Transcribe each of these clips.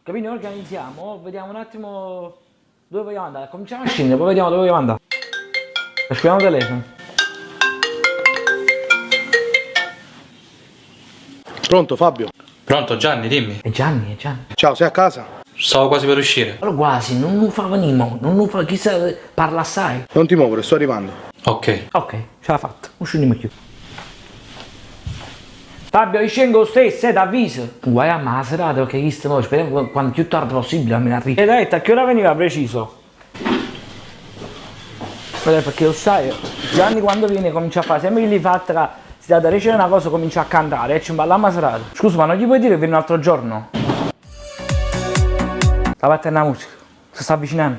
Capito? Organizziamo, vediamo un attimo dove vogliamo andare. Cominciamo a scendere, poi vediamo dove vogliamo andare. Scriviamo il telefono. Pronto Fabio? Pronto Gianni, dimmi. È Gianni, è Gianni. Ciao, sei a casa? Stavo quasi per uscire. Però quasi, non lo fa venire mo, non lo fa, chissà, parla assai. Non ti muovere, sto arrivando. Ok. Ok, ce l'ha fatta, non scendiamo più. Fabio, io scengo lo stesso, eh, t'avviso. Guai a ma la serata, perché chi mo, speriamo quanto più tardi possibile almeno arriva. E dai, a che ora veniva preciso? Vabbè, perché lo sai, Gianni quando viene comincia a fare, sempre che gli fa tra, si dà da ricevere una cosa, comincia a cantare e ci imballiamo a serata. Scusa, ma non gli puoi dire che viene un altro giorno? Sta battendo la musica, si sta avvicinando.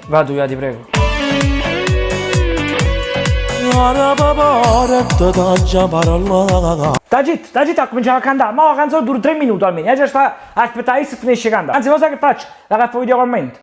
Vado via, ti prego. Tagit, Tagit ha cominciato a cantare, ma la canzone dura 3 minuti almeno, e già sta a aspettare che finisce di cantare. Anzi, lo sai che faccio? La faccio video commento.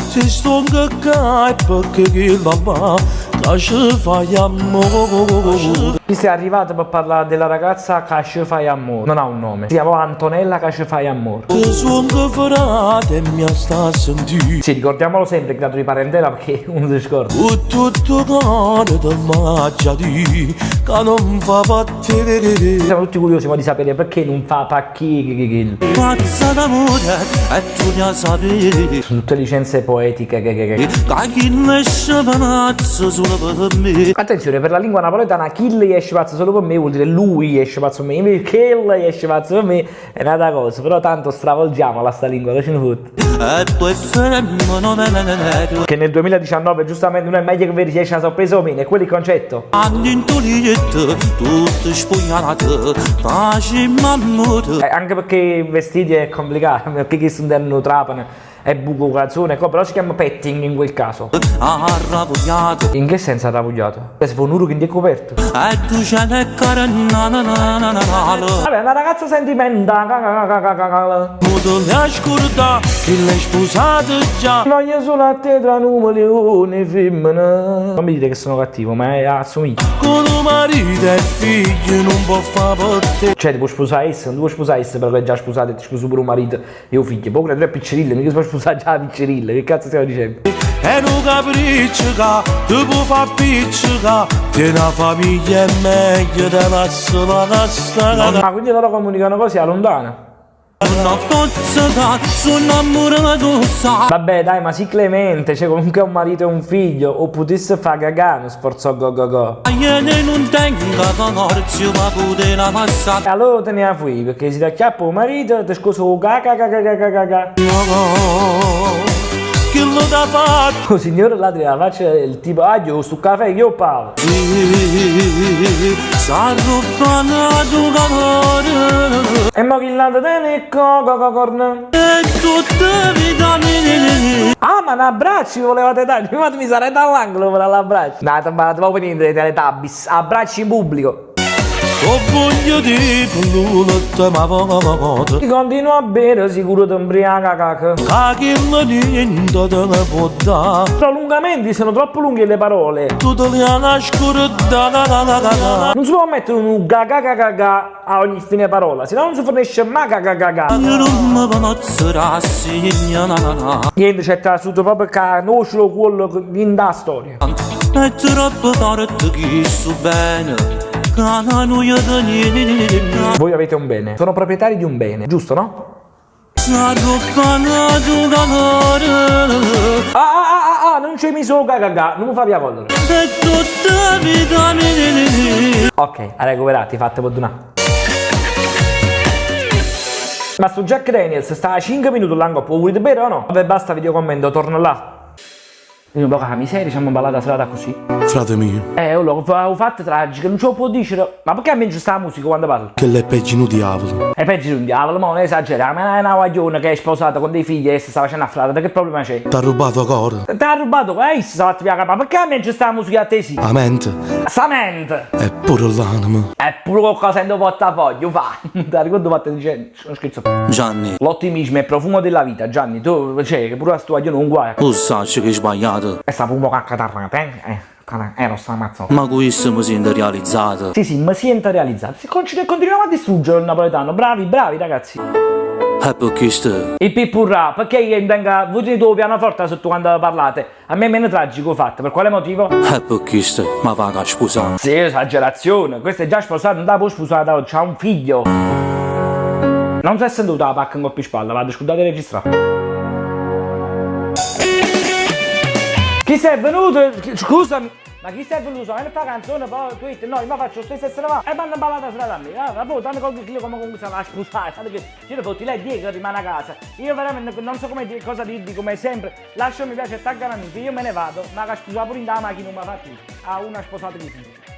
Si stong ccà è pecché chillo là ca ce fa ammore. Chi sei arrivato per parlare della ragazza ca ce fai amore? Non ha un nome. Si chiamava Antonella ca ce fai amore. Te song frate e mi sta a sentì. Sì, ricordiamolo sempre il grado di parentela perché uno si scorda. Cu tutt 'o core te l'aggia dì ca nun fa pe te. Siamo tutti curiosi mo di sapere perché non fa pa chi. Pazza d'amore e tu ne sapè. Sono tutte licenze poetiche che, che, che. Ca chillo esce pazzo solo per me. Attenzione, per la lingua napoletana chill esce pazzo solo per me vuol dire lui esce pazzo per me, invece kill esce pazzo per me è un'altra cosa, però tanto stravolgiamola sta lingua, che ce ne fotte. E tu e fermo non è Che nel 2019 giustamente non è meglio che vedi se esce una sorpresa o meno, è quello il concetto. Dint' 'o lietto tutto spugliato facimmo ammore. Anche perché i vestiti è complicato, perché chi sono dentro trapano è buco calzone, però si chiama petting in quel caso. Arravogliato. In che senso arravogliato? Se fa un uro che è coperto. E tu ce ne Vabbè, una ragazza sentimentale. Mo te l'hai scordà, chi l'hai sposata già. Voglio solo a te tra un milione femmine. Non mi dite che sono cattivo, ma è assomiglia. Con marito e figlio non può fare per te. Cioè, ti puoi sposare essa, non ti puoi sposare essa perché è già sposato e ti sposi pure un marito e un figlio. Poi tu è piccerilla, mica si può sposare già la piccerilla, che cazzo stiamo dicendo? È un capriccio che ti può far appiccica. Tieni una famiglia è meglio della sola strada. Ma quindi loro comunicano così a lontano? Non posso dare, sono innamorato sa. Vabbè dai, ma sii clemente, cioè comunque un marito e un figlio, o potesse fare cagà, non sforzò go go go. Io non tengo forza ma poter la passare. E allora te ne fui, perché si ti acchiappa un marito, ti scusa caca caca caca caca. Che lo da fatto? Oh signore là la faccia il tipo, ah io sto caffè io pago. E mo chi l'ha tene co co corna. E tutta vita mia. Ah, ma un abbraccio volevate dare? Prima mi sarei dall'angolo per l'abbraccio. No, ti proprio venire dei Teletubbies. Abbracci in pubblico. Ho voglia di blu, ma voto. Ti continuo a bere, sicuro ti imbriaca caca. Che chi niente te ne può dare. Prolungamenti sono troppo lunghe le parole. Tu te li hai scordata. Non si può mettere un ga ga ga ga ga a ogni fine parola, se no non si finisce mai ga ga ga ga. Io non mi posso rassegnare. Niente, c'è trasuto proprio che non ce lo quello in da storia. È troppo forte chi su bene. Voi avete un bene, sono proprietari di un bene, giusto no? Ah ah ah ah, ah non c'è miso ga ga ga, non mi fa via collera. Ok, hai recuperato, fate perdonare. Ma su Jack Daniels sta a 5 minuti là ancora, volete bere o no? Vabbè basta video commento, torno là. Io un po' la miseria, ci abbiamo ballato la serata così. Frate mio. L'ho fatto tragico, non ce lo può dire. Ma perché a me ci sta la musica quando parlo? Che l'è peggio di un diavolo. È peggio di un diavolo, ma non esageriamo, ma è una guaglione che è sposata con dei figli e si sta facendo a frate, che problema c'è? T'ha rubato cuore. T'ha rubato, si sta fatto via ma perché a me ci sta la musica a te sì? La mente. Sa mente. È pure l'anima. È pure qualcosa in portafoglio, fa. Ti ricordo fatto dicendo, non scherzo. Gianni. L'ottimismo è il profumo della vita, Gianni, tu, cioè, che pure la tua non guai. Tu sai che hai sbagliato. E sta fumo caccatarrata, eh? Ero stramazzo. Ma questo mi sento realizzato. Sì, sì, mi sento realizzato. Se continuiamo a distruggere il napoletano. Bravi, bravi ragazzi. E pe chisto. Hip hip hurrà, perché io tengo, voi tenete 'o pianoforte sotto quando parlate? A me è meno tragico 'o fatto, per quale motivo? E pe chisto me vaco a spusà. Sì, esagerazione, questo è già sposato, non te può sposare da oggi, c'ha un figlio. Non si è sentuta la pacca 'ncopp' 'e spalla, vado, scordate di registrare. Chi sei venuto? Scusami, ma chi sei venuto? Solamente fa canzone, poi tu dici no, io mi faccio lo stesso e se ne va. E mi hanno ballata strada a me. Ah, vabbè, tanto con chi come comunque se va a sposare, tanto che ci fotti lei dietro rimane a casa. Io veramente non so come cosa dirvi, come sempre. Lascia un mi piace e tagga un amico, io me ne vado, ma che sposare pure in da macchina non mi fa più. Ah, una sposata di figlio.